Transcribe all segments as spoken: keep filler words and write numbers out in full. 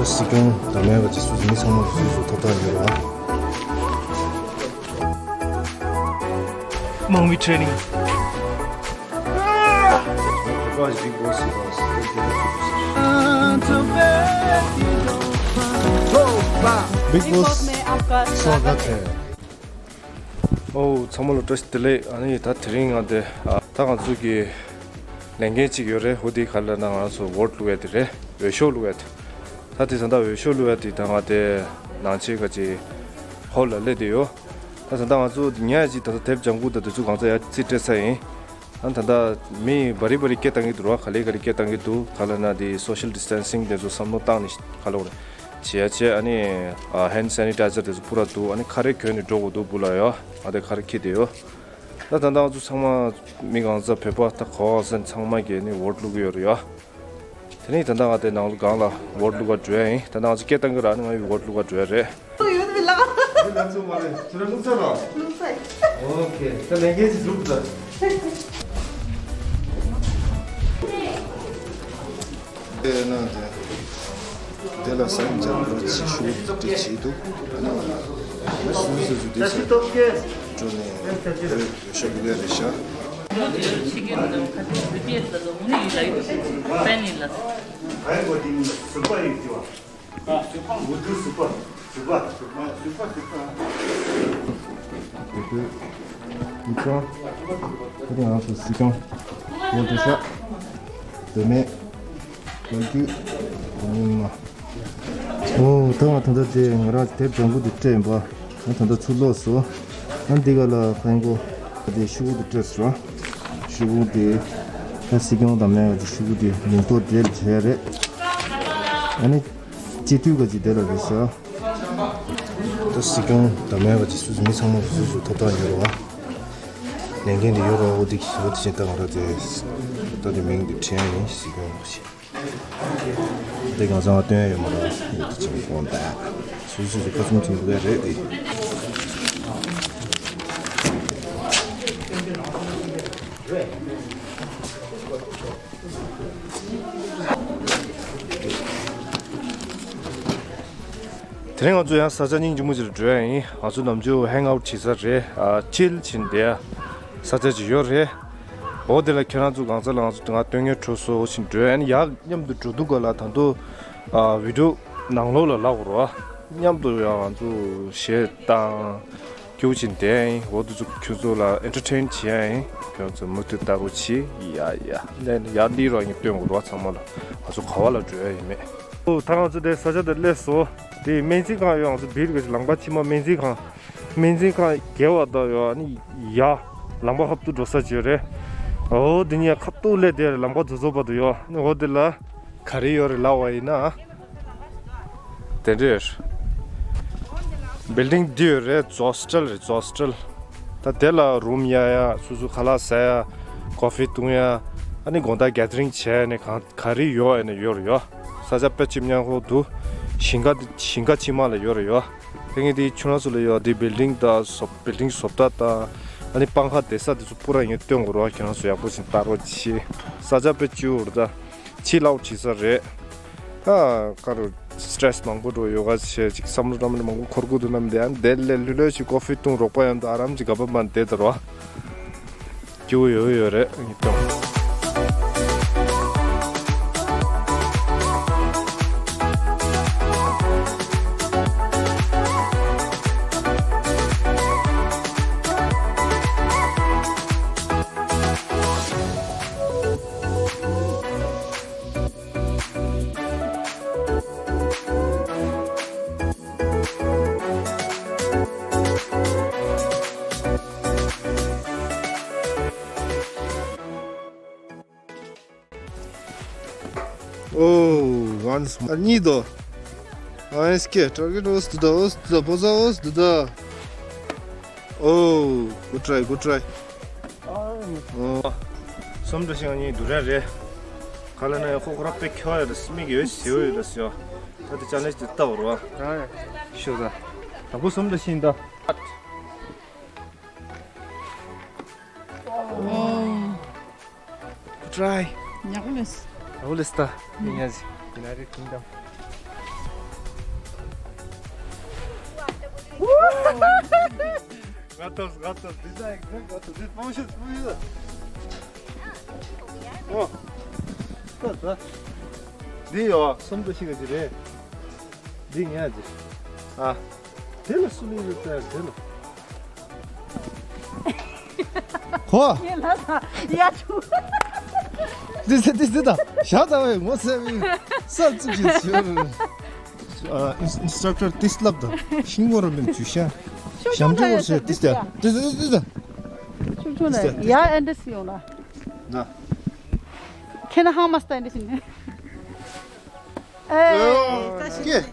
སྲིད་སྐྱོང་དང་མེད་པ་ཅིག་སུ་མི་ཚང་མ་སུ་སུ་ཐོབ་ཐང་ཡོད་རེད་བ། དམག་མི་ཊེ་རེ་ནིང་། Big Boss में आपका स्वागत है। ཨོ། ཚང་མ་ལ་བཀྲ་ཤིས་བདེ་ལེགས། ཨ་ནི་ད་དེ་རིང་ང་དེ་ཨ་ད་ང་ཚོ་གི་ལས་འགན་ཅིག་ཡོད་རེད། འོ་དེ་ག་ལ་ན་ང་ཚོ་འོ་ཊི་བླུག་ཡ་དེ་རེད། འོས་ཤོག་བླུག་ཡ་དེ། ད་དེ་ད་ལྟ་འོས་ཤོག་བླུག་ཡ་དེ་ད་ང་དེ་ནང་ཆེན་ག་ཅིག་ཧོལ་ལ་སླེབས་བསྡད་ཡོད། ད་ད་ལྟ་ང་ཚོ་ཉལ་ཅིག་ད་ལྟ་དེབ་ལྗང་ཁུ་ད་དེ་ཚོ་གང་ཚ་ཡ་རྩིས་སྤྲད་ཚར་ཡིན། ཨ་ད་ལྟ་མི་བ་རི་བ་རི་སྐད་བཏང་གི་འདུག་ར། ག་ལེ་ག་ལེ་སྐད་བཏང་གི་འདུག། ག་ལ་ན་དེ་སོ་ཤལ་ཌི་སི་ཊན་སིང་དེ་ཚོ་བསམ་བློ་བཏང་ནས་ག་ལ་བ་རེད། བྱེད་ཡ་བྱེད། ཨ་ནི་ཨ་ཧེན་ཌི་སེ་ནི་ཊའི་ཛར་དེ་ཚོ་པུ་ར་འདུག། ཨ་ནི་ཁ་རས་གྱོན་ནས་འགྲོ་དགོས་འདུག་སྤུ་ལ་ཡ། ང་དེ་ཁ་རས་འཁྱེར་བསྡད་ཡོད། ད་ད་ལྟ་ང་ཚོ་ཚང་མ་མི་གང་ཚ་བོད་པ་ད་ག་བ་ཟེར་ཚང་མ་གིས་ནི་འོ་ཊི་བླུག་གི་ཡོད་རེད་ཡ། དེ་ནས་ད་ལྟ་ང་དེ་ནང་ལོགས་སྒང་ལ་འོ་ཊི་བླུག་ག་འགྲོ་ཡ་ཡིན། ད་ལྟ་ང་ཚོ་སྐད་བཏང་གི་ར། ཨ་ནི་ང་ཡི་འོ་ཊི་བླུག་ག་འགྲོ་ཡ་རེད། ཡོད་མི་ལགས། ཡོད་ལགས་ཚོ་མ་རེད། ཁྱོད་རང་ལུག་ཚ་ར། ལུག་ཚ། ཨོ་ཁེ། ད་ལས་འགན་ཅིག་ལུག་ཚ། དེ་ན་དེ། དེ་ལ་སེམས་ཅན་པོ་ཅིག་ཤུགས་དེ་བྱེད་འདུག། ཨ་ནི་ང་སུ་སུ་སུ་དེ་ཟེར་འགྲོ་ནས་དེ་ཤོག་གི་རེད་ཤག། ཨ། སུ་པ། སུ་པ། སུ་པ། སུ་པ། སུ་པ། སུ་པ། སུ་པ། ཡི་ཙང་། ཁོ་དེ་ང་ཚོ་སྲིད་སྐྱོང་། ཡོང་དུ་ཤ། དེ་ནས། གོ་རྒྱུ། ཉི་མ། ཨོ། ད་ང་ད་ལྟ་དེ་ང་རང་དེབ་ལྗང་ཁུ་དེ་སྤྲད་ཡིན་པ། ང་ད་ལྟ་ཚུར་ལོག་སོང་། ཨ་འདི་ག་ལ་ཁ་ཡིན་གོ། དེ་ཤུ་གུ་དེ་སྤྲད་སོང་། ཤུ་གུ་དེ། ད་སྲིད་སྐྱོང་དང་མེད་པ་དེ་ཤུ་གུ་དེ་མིང་ཐོ་འབྲེལ་བྱས་རེད། ཨ་ནི། སྤྱི་འཐུས་ག་ཅིག་དེ་ལ་རེད་ཤག། ད་སྲིད་སྐྱོང་དང་མེད་པ་ཅིག་སུ་མི་ཚང་མ་སུ་སུ་ཐོབ་ཐང་ཡོད་རེད་བ། ལས་འགན་དེ་ཡོད་རེད་བ། འོ་དེ་འོ་དེ་བཞིན་ད་ང་རང་དེ་ད་དེ་མིང་དེ་བྲིས་ཡ་ཡིན། སྲིད་སྐྱོང་ཞེས། དེ་གང་ཚང་སྟོན་ཡ་ཡོད་མ་རེད་བ། འོ་དེ་བྱས་དགོངས་དག། སུ་སུ་སུ་ཁ་ཚུམ་ཚུམ་འདུག་ཡ་རེད་དེ། དེ་རིང་ང་ཚོ་ཡང་ས་ཆ་སྙིང་རྗེ་མོ་ཅིག་ལ་འགྲོ་ཡ་ཡིན། ང་ཚོ་ནམ་རྒྱུན་ཧེང་ཨའུཊ་བྱེད་ས་རེད། ཨ་ཅིལ་བྱེད་བསྡད་ས་ཆ་ཅིག་ཡོད་རེད། འོ་དེ་ལ་ཁྱེད་རང་ཚོ་གང་ཚ་ལ་ང་ཚོ་ང་སྟོན་ཉན་འགྲོ་སོ་ཞིག་འགྲོ་ཡ་ཡིན། ཡག་མཉམ་དུ་འགྲོ་འདུག་ག་ལ་ད་དུང་ཨ་བི་ཌི་ཡོ་ནང་ལོགས་ལ་ལབ་དགོས་རེད་བ། མཉམ་དུ་ཡང་ང་ཚོ་གཞས་བཏང་། སྐྱིད་པོ་བྱེད་བསྡད་ཡིན། འོ་དེ་ཚོ་ཁྱོད་ཚོ་ལ་ཨེན་ཊར་ཊེན་བྱེད་ཡ་ཡིན། ཁྱོད་ཚོ་མུ་མཐུད་ལྟ་རོགས་གྱིས། ཡ་ཡ། ལན་ཡ་འདི་རོགས་ཡིན་སྟོན་དགོས་རོགས་ཚང་མ་ལ། ང་ཚོ་ག་བ་ལ་འགྲོ་ཡ་ཡིན་མེད། ཨོ་ད་ང་ཚོ་དེ་ས་ཆ་དེ་སླེབས་སོང་། དེ་སྨན་རྩིས་ཁང་ཡོད། ང་ཚོ་བིར་གི་ལམ་ཁ་ཕྱི་མ་སྨན་རྩིས་ཁང་། སྨན་རྩིས་ཁང་བརྒལ་བ་དང་ཡོད། ཨ་ནི་ཡ་ལམ་ཁ་ཧབ་ཏུ་འགྲོ་ས་ཅིག་ཡོད་རེད། ཨོ་དེ་ནས་ཁ་ཐུག་སླེབས་དེ་ལམ་ཁ་རྫོགས་རྫོགས་བར་དུ་ཡོད། ཨ་ནི་འོ་དེ་ལ། ག་རེ་ཡོད་རེད་ལབ་པ་ཡིན་ན། དེ་འདྲས། བིལ་ཌིང་འདི་ཡོད་རེད། ཛོ་སི་ཊལ་རེད། ཛོ་སི་ཊལ། ད་དེ་ལ་རུམ་གཡར་ཡ། སོ་སོ་ཁ་ལག་ཟ་ཡ། ཀོ་ཧྥི་བཏུང་ཡ། ཨ་ནི་དགོང་དག་གེ་དར་རིང་བྱས་ནས་གང་ག་རེ་ཡོད་ཨ་ནི་ཡོད་རེད་ཡོད། ས་ཆ་དཔེ་ཅིག་ཉམས་དགོས་འདུག། ཞིང་ཁ་ཞིང་ཁ་ཕྱི་མ་ལ་ཡོད་རེད་ཡོད། དེ་ངས་དེ་ཁྱོད་རང་ཚོ་ལ་ཡོད་དེ་བིལ་ཌིང་དང་བཟོ་བིལ་ཌིང་བཟོ་ལྟ་དང་། ཨ་ནི་སྤང་ཁ་བསྡད་ས་དེ་ཚོ་པུ་ར་ངས་སྟོན་དགོས་རེད་བ། ཁྱོད་རང་ཚོ་ཡག་པོ་ཞིག་ལྟ་རོགས་གྱིས། ས་ཆ་དཔེ་སྐྱིད་པོ་རེད་ད། ཕྱི་ལོགས་བྲིས་ས་རེད། ད་ཀ་རུ་སི་ཊེ་རེ་སི་མང་པོ་འགྲོ་ཡོ་ག་བྱས་ཅིག་བསམ་བློ་བཏང་མི་མང་པོ་འཁོར་དགོས་འདུག་ནམ་དེ་ཡང་དེ་ལས་ལྷོད་ལྷོད་ཅིག་ཀོ་ཧྥི་བཏུང་རོགས་པ་ཡང་དུ་ཨ་རམ་ཅིག་ག་པ་མ་བསྡད་ད་རོ། སྐྱིད་པོ་ཡོད་ཡོད་རེད་ངས་སྟོན། ཨོ། ཝན་སི་མོར། གཉིས་དོ། ཨ་ཨེས་ཀེ་ཊར་གེཊ་ཨོས་དུ་ད་ཨོས་དུ་ད་པོ་ཛ་ཨོས་དུ་ད། ཨོ། གུཌ་ཊྲའི་གུཌ་ཊྲའི། ཨོ། སོམ་འདྲ་ཞིག་ངའི་དུ་རན་རེད། ག་ལ་ན་ཡང་ཁོ་ཁོ་ར་དཔེ་ཁྱོ་ཡ་རེད། མིག་ཡོད་ཟེར་བ་ཡོད་ལ་ཟེར་བ། ད་དེ་ཅ་ལེན་ཇི་དེ་ལྟ་བ་རེད་བ། ཤོད་ད། དང་པོ་སོམ་འདྲ་ཞིག་ཡིན་ད། ཨོ། གུཌ་ཊྲའི། ཉག་ལེས། ཉག་ལེས་ད། ཉག་ལེས། United Kingdom། Готов, готов. Дизайн, готов. Здесь поможет, поможет. О. Что, да? འདི་ཡོ། སུམ་མདོ་ཞིག་ག་ཅི་རེད། འདི་ཉག་ཅི། ཨ། དེ་ལ་སུ་ལི་ཡོད་ཙང་དེ་ལ། ཧོ། ཡེ་ལ་ས་ཡ་ཆུ། འདི་ཟེར་འདི་ཟེར་ད། ཞག་ད་བས་ངོ་ཚ་བའི་ས་བཙུགས་ཀྱི་ཟེར། ཨ། ཨིན་ཨིན་སི་ཊྲག་ཊར་ཏིས་ལབ་ད། ཤིང་མོ་ར་མིན་ཇུ་ཤ། ཤུགས་ཞམ་ཆུང་ཇུ་ལ་ཡོད་ཟེར་ཏིས་ད། ཏིས་ད་ཏིས་ད། ཤུགས་ཆུང་ལ་ཡ་ཨན་ཏིས་ཡོང་ལ། ད། ཁྱེད་ན་ཧང་མ་སྟ་ཨན་ཏིས་ཡིན། ཨེ། ཀྱེ།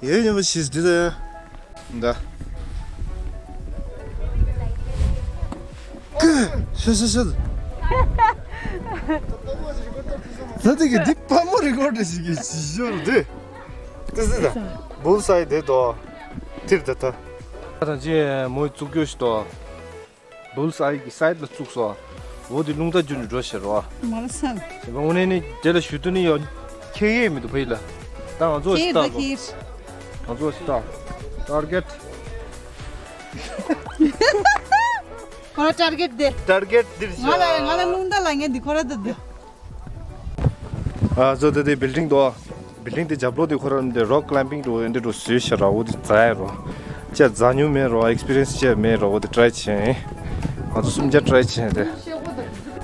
ཡེ་ཉམས་པ་ཤིས་འདི་ད། ད། ཀི། ཤ་ཤ་ཤ། ད་དེ་གི་འདི་པ་མོ་རི་ཀོར་ཌི་ཞིག་གི་ཞི་ཞོར་དེ། དེ་ཟེར་ད། བུལ་སའི་དེ་དོ། ཐིར་ད་ད། ད་ཅི་མོའི་བཙུགས་སྐྱོ་ཞིག་དོ། བུལ་སའི་གི་སའིཌ་ལ་བཙུགས་སོ། འོ་དེ་རླུང་རྟ་རྒྱུན་དུ་འགྲོ་ཤེས་རོ། མ་ལ་སང་། དེ་བ་དངོས་གནས་ནི་དེ་ལ་ཞུ་དུ་ནི་ཡོད། ཁྱེད་ཡེ་མི་འདུག་ཕ་ཡི་ལ། ད་ང་ཚོ་ཁྱེད་ཞིག་ལ་ལྟ་གོ། ཁྱེད། ང་ཚོ་ཞིག་ལྟ། ཊར་གེཊ། ཁོ་ར་ཊར་གེཊ་དེ། ཊར་གེཊ་འདིར་ང་ལ་ང་ལ་རླུང་རྟ་ལ་ངས་འདི་ཁོ་ར་ད་འདི། ཨ་ཟོ་དེ་དེ་བིལ་ཌིང་དོ། བིལ་ཌིང་དེ་རྒྱབ་ལོགས་དེ་ཁོ་ར་འདི་རོག་ཀི་ལེམ་པིང་དུ་འདི་འདྲ་བཟོས་ཤག་ར། འོ་དེ་ཛ་ཡ་རོ། ཅི་ཛ་ཉུ་མེད་རོ། ཨེག་སི་པི་རི་ཡན་སི་ཅི་མེད་རོ། འོ་དེ་ཊ་རའི་བྱས། ང་ཚོ་གསུམ་ཆ་ཊ་རའི་བྱས་དེ།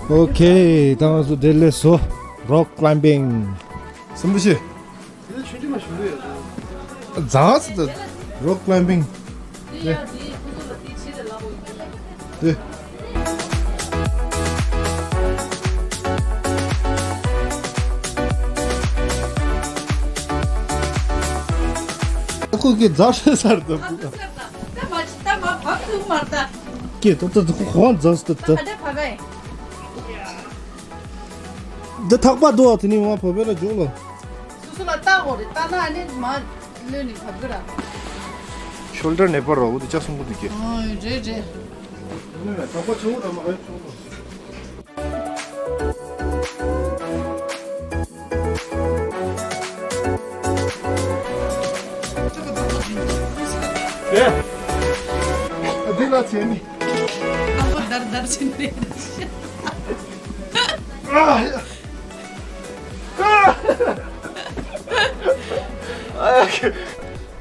ཨོ་ཁེ། ད་ང་ཚོ་དེ་ལས་སོ། རོག་ཀི་ལེམ་པིང་། སུམ་བུ་ཤི། ཛ་སི་ད། རོག་ཀི་ལེམ་པིང་། དེ། དེ། ཁོ་གི་ཛ་ཧྲི་སར་ད། ད་མ་ཅི་ད་མ་བབ་ཐུབ་མ་ད། ཀྱེ་ད་ད་ད་ཁོ་ཁོང་ཛ་སི་ད་ད། ད་ད་ཕ་ག་ཡིན། འདི་ཐག་པ་འདུག་ཨ། དེ་ནི་མ་བབས་པས་ལ་འཇོག་ལ། སོ་སོ་ལ་བལྟ་དགོས་རེད། བལྟ་ན་ཨ་ནི་མ་ལོན་ནི་བབས་གི་ར། ཤོལ་ཌར་ནེ་པར་རོ། འོ་དེ་ལྕགས་སྲིན་པོ་འདུག་གི། ཨ་རེད་རེད། ཐག་པ་ཆེ་བོ་ར་མ་ཨེ་ཆོག་ལ། ཨེ། འདི་ལ་ཚེ་ནི། ཨ་མ་དར་དར་ཕྱིན་ཏེ། ཨ། ཨ།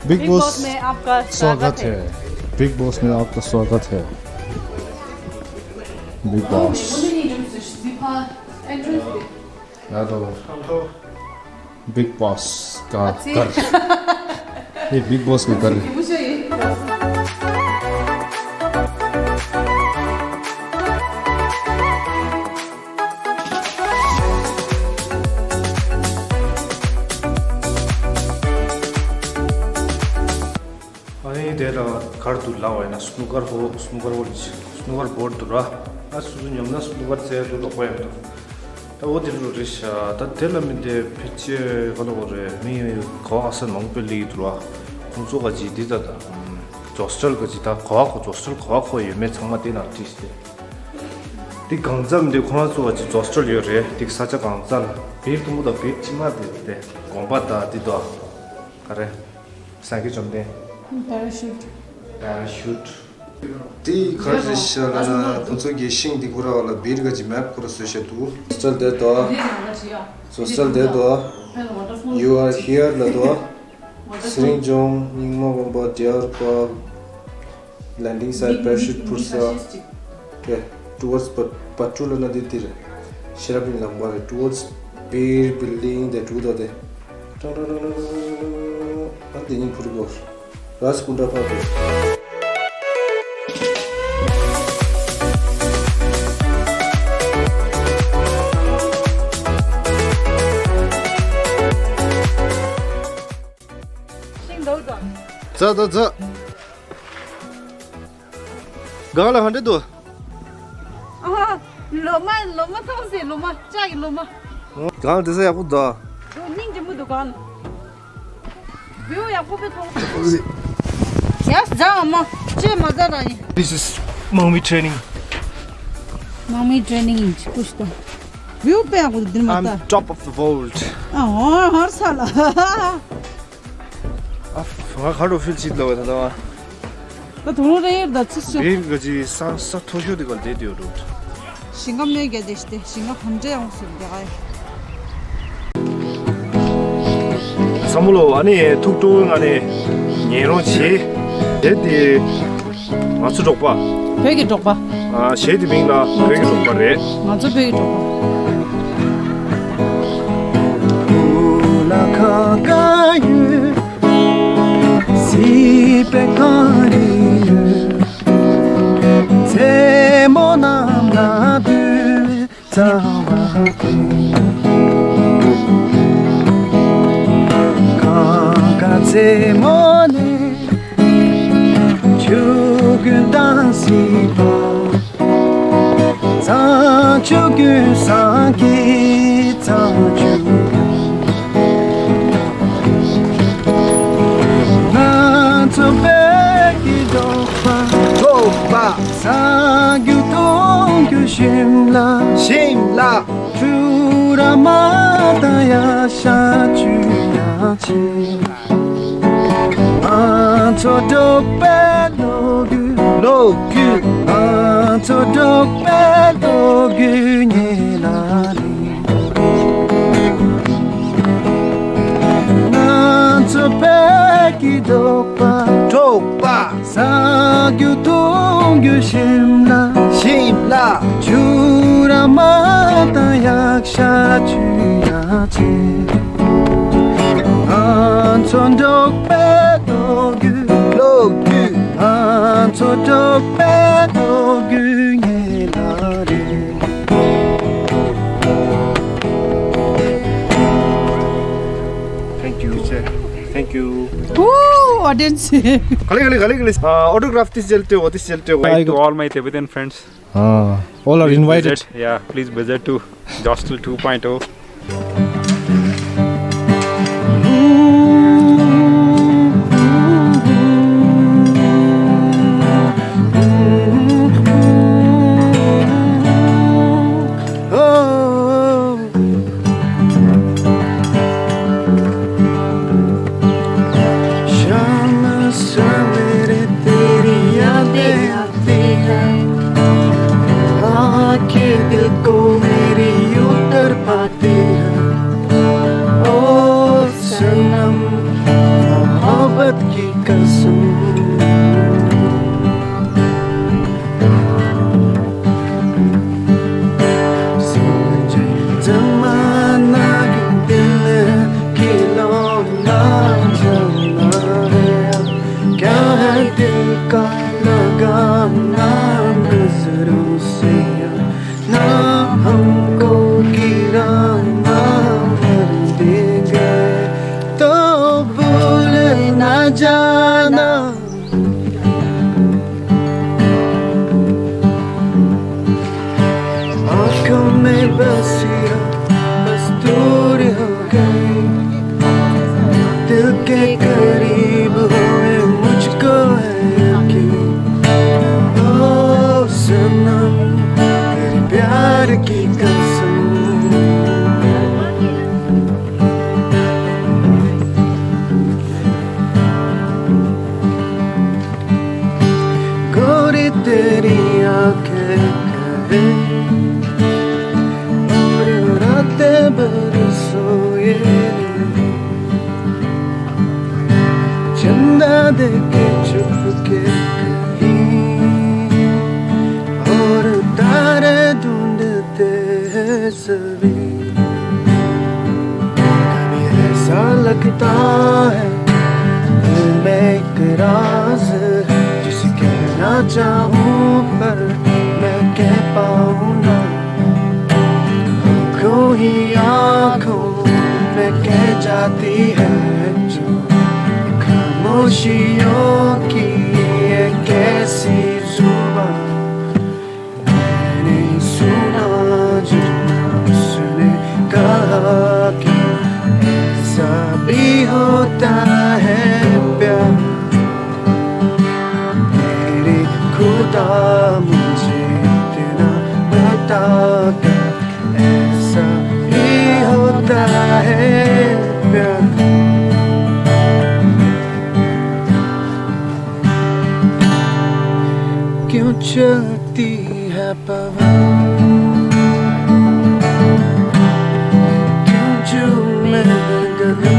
Big Big Boss Boss में आपका स्वागत स्वागत है। है। Big Boss में आपका स्वागत है। Big Boss। Hello। Big Boss का घर। ये Big Boss का घर है। ཨ་ནི་དེ་ལ་གར་དུ་ལ་བ་ཡིན་ན་སྣུ་ཀར་ཧོ། སྣུ་ཀར་ཧོ་ལ་སྣུ་ཀར་བོར་དུ་ར། ཨ་སུ་སུ་ཉོམ་ན་སྣུ་ཀར་རྩེ་དུ་ལོག་པ་ཡིན་དུ། ད་འོ་དེ་རུ་རེད་ཤག་ད་དེ་ལ་མི་དེ་ཕལ་ཆེར་ག་ལ་བ་རེད། མི་ག་བ་ཨ་ས་མང་པོ་ལི་དུ་ར། ཁོང་ཚོ་ག་ཅི་འདི་ད་ད་ཇོ་སི་ཊལ་ག་ཅི་ད་ག་བ་ཁོ་ཇོ་སི་ཊལ་ག་བ་ཁོ་ཡོད་མེད་ཚང་མ་དེ་ན་བྲིས་ཏེ། འདི་གང་ཙམ་འདི་ཁོ་རང་ཚོ་བ་ཅི་ཇོ་སི་ཊལ་ཡོད་རེད། འདི་ས་ཆ་གང་ཙམ་བེར་ཐུང་པོ་དང་བེར་ལྕི་མ་དེ་དེ་གོམ་པ་དང་འདི་དང་ག་རེ་སངས་རྒྱས་བཅོམ་ལྡན། པ་ར་ཤུཊ། པ་ར་ཤུཊ། འདི་ག་རེ་རེད་ཤག་ལབ་ན་ཁོ་ཚོ་གི་ཤིང་འདི་ཁོ་ར་བ་ལ་བེར་ག་ཅི་མེབ་ཁོ་ར་བཟོས་བཞག་འདུག་ཇོ་སི་ཊལ་དེ་དང་། ཇོ་སི་ཊལ་དེ་དང་། You are here ལབ་དང་། སི་རིང་ཇོང་། རྙིང་མ་དགོན་པ། ཌི་ཡར་པཱརྐ། ལེན་ཌིང་སའིཊ། པ་ར་ཤུཊ་འཕུར་ས། ཀྱེ། ཊུ་ཝརཌ་སི་བ་ཊུ་ལབ་ན་འདི་འདིར། ཤེས་རབ་གླིང་ལ་མ་རེད། ཊུ་ཝརཌ་སི་བེར་བིལ་ཌིང་དེ་དྲུག་དང་དེ། ཀྲང་ཀྲང་ཀྲང་། ཨ་འདི་གཉིས་འཕུར་གོ། ར་སི་ཀུན་ཌ་ཕ་དེ། ཤིང་འདུག་དང་། ཛ་ད་ཛ། གང་ལ་ཧ་འདྲེ་འདུག་ཨ། ལོ་མ་ལོ་མ་ཐོང་སེ་ལོ་མ་ལྕགས་ཀྱི་ལོ་མ། གང་དེ་ས་ཡག་པོ་འདུག་སྙིང་རྗེ་མོ་འདུག་གང་། བིའུ་ཡག་པོ་པེ་ཐོང་། ཡ་ཛ་ཨ་མ་ཅེ་མ་ཛ་ད་ཡིན། This is Mangmi training. Mangmi training ཡིན་ཅི་ཀུ་ཤི་ད། བིའུ་པེ་ཡག་པོ་འདུག་འདིར་མ་ད། I'm top of the world. ཨ་ཧོར་ཧོར་ས་ལ། Of ང་ག་རུ་ཕིལ་ཅིག་ལོ་ད་ད་བ། ད་དུང་རེ་ཡར་ད་ཚིག་ཤོ། ངའི་ག་ཅི་ས་ས་མཐོ་ཤོས་དེ་ག་ལ་བསྡད་དེ་ཡོད་འགྲོ། ཞིང་ཁམས་མེད་རྒྱ་དེ་ཞི་དེ་ཞིང་ཁམས་ཕམ་འདྲེ་ཡོང་སུ་རྒྱ་ག་ཡ། བསམ་བློ་ཨ་ནི་ཐུགས་སྤྲོ་བའི་ངང་ནས་ཉན་རོགས་བྱེད། དེ་དེ། ང་ཚོ་འབྲོག་པ། བོད་ཀྱི་འབྲོག་པ། ཨ། གཞས་དེ་མིང་ལ་བོད་ཀྱི་འབྲོག་པ་རེད། ང་ཚོ་བོད་ཀྱི་འབྲོག་པ། ང་ཚོ་བོད་ཀྱི་འབྲོག་པ། འབྲོག་པ། ཟ་རྒྱུ་འཐུང་རྒྱུ་ཞིམ་ལ། ཞིམ་ལ། ཆུ་ར་མ་དང་ཡག་ཤ་ཆུ་ཡག་ཆེ། ང་ཚོ་འབྲོག་པའི་ལོ་རྒྱུས། ལོ་རྒྱུས། ང་ཚོ་འབྲོག་པའི་ལོ་རྒྱུས་ཉེ་ལ་ལི། ང་ཚོ་བོད་ཀྱི་འབྲོག་པ། འབྲོག་པ། ཟ་རྒྱུ་འཐུང་རྒྱུ་ཞིམ་ལ། ཞིམ་ལ། ཆུ་ར་མ་དང་ཡག་ཤ་ཆུ་ཡག་ཆེ། ང་ཚོ་འབྲོག་པའི་ལོ་རྒྱུས། ལོ་རྒྱུས། ང་ཚོ་འབྲོག་པའི་ལོ་རྒྱུས་ཉེ་ལ་རེད། Thank you. Thank you. Ooh, audience. ག་ལེ་ག་ལེ་ག་ལེ་ག་ལེ། ཨ། ཨོ་ཊོ་གྷ་རབ་ཏིས་མཇལ་ཏེ་འོ་ཏིས་མཇལ་ཏེ། Bye to all my Tibetan friends. Ah, all are invited. Please visit. Yeah, please visit to Jostel two point oh. शाम सवेरे तेरी यादें आती हैं, आके दिल को मेरी यूं तड़पाती हैं। ओ सनम, मोहब्बत की कसम। समझे जमाना, ये दिल खिलौना जलना है। क्या है दिल का लगाना नजरों से, ना हमको गिराना। मर देंगे तो भूल ना जाना। आंखों में बसिया मस्तूर हो गई, दिल के करीब हुए मुझको है यकीन। ओ सनम, तेरे प्यार की कसम। गोरी तेरी आंखें कहे और रातें भर सोए नहीं। चंदा देखे चुपके कहीं और तारे ढूंढते हैं सभी। कभी ऐसा लगता है दिल में एक राज है, जिसे कहना चाहूँ पर मैं कह पाऊँ ना। आँखों ही आँखों में कह जाती है जो खामोशियों की एक ऐसी जुबान। मैंने सुना जो उसने कहा कि ऐसा भी होता है प्यार। मेरे खुदा, मुझे इतना बता दो, ऐसा ही होता है प्यार। गलती है पवन, क्यों झूमे गगन,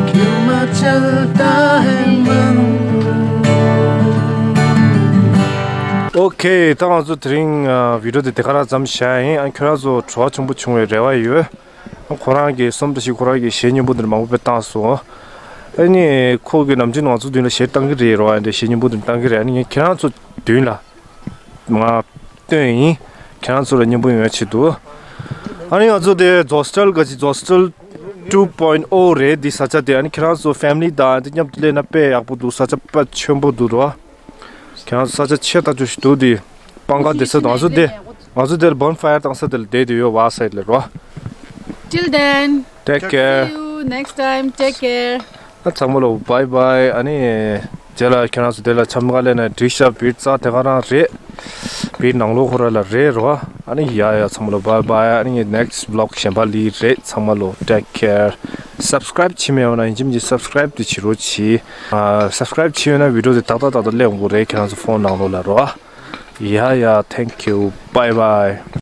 क्यों मचलता है मन। ཨོ་ཁེ། ད་ང་ཚོ་དེ་རིང་ཨ་བི་ཌིའོ་དེ་དེ་ག་རང་ཙམ་བཞག་ཡིན། ཨ་ཁྱོད་རང་ཚོ་བྲོ་བ་ཆེན་པོ་བྱུང་བའི་རེ་བ་ཡོད། ཁོ་རང་གིས་སོམ་བཀྲ་ཤིས་ཁོ་རང་གིས་གཞས་སྙན་པོ་འདིར་མང་པོ་དཔེ་བཏང་སོང་། ཨ་ནི་ཁོ་གིས་ནམ་རྒྱུན་ང་ཚོ་མདུན་ལ་གཞས་བཏང་གི་རེད་རོ། ཨ་འདྲ་གཞས་སྙན་པོ་འདིར་བཏང་གི་རེད། ཨ་ནི་ངས་ཁྱེད་རང་ཚོ་མདུན་ལ་ང་སྟོན་ཡིན། ཁྱེད་རང་ཚོ་ལ་སྙན་པོ་ཡོང་བའི་ཆེད་དུ། ཨ་ནི་ང་ཚོ་དེ་ཛོ་སི་ཊལ་ག་ཅི་ཛོ་སི་ཊལ་ཊུ་པོ་ཨིན་ཨོ་རེད། འདི་ས་ཆ་དེ་ཨ་ནི་ཁྱེད་རང་ཚོ་ཕེ་མི་ལི་དང་འདི་མཉམ་དུ་སླེབས་ན་དཔེ་ཡག་པོ་འདུག་ས་ཆ་དཔེ་ཆེན་པོ་འདུག་རོ། ཁྱེད་རང་ཚོ་ས་ཆ་ཆེ་ཐག་ཆོད་ཞིག་འདུག་འདི་སྤང་ཁ་བསྡད་ས་འདུག་ང་ཚོ་དེ་ང་ཚོ་དེར་བོན་ཕ་ཡར་བཏང་ས་དེར་བསྡད་དུ་ཡོད། བ་སའིད་ལ་རོ། Till then, take care. See you next time. Take care. ཨ་ཚང་མ་ལོ་བའི་བའི། ཨ་ནི་རྗེས་ལ་ཁྱེད་རང་ཚོ་དེ་ལ་འཆམ་ག་ལས་ན་འགྲིག་ཤག་བིར་རྩ་དེ་ག་རང་རེད། བིར་ནང་ལོགས་ཁོ་ར་ལ་རེད་རོ། ཨ་ནི་ཡ་ཡ་ཚང་མ་ལོ་བའི་བའི། ཨ་ནི་ནེག་སི་ཊི་བི་ལོག་གཞན་པ་ལི་རེད། ཚང་མ་ལོ་ཊེག་ཀེར། སབ་སི་ཀ་རའིབ་བྱེད་མེད་ཡོད་ན་ཡིན་གཅིག་མིན་གཅིག་སབ་སི་ཀ་རའིབ་དེ་བྱེད་རོགས་གྱིས། ཨ་སབ་སི་ཀ་རའིབ་བྱེད་ཡོད་ན་བི་ཌིའོ་དེ་ཏག་ཏག་ཏག་ཏག་སླེབས་ཡོང་གི་རེད་ཁྱེད་རང་ཚོ་ཕོན་ནང་ལོགས་ལ་རོ། ཡ་ཡ། Thank you. Bye bye.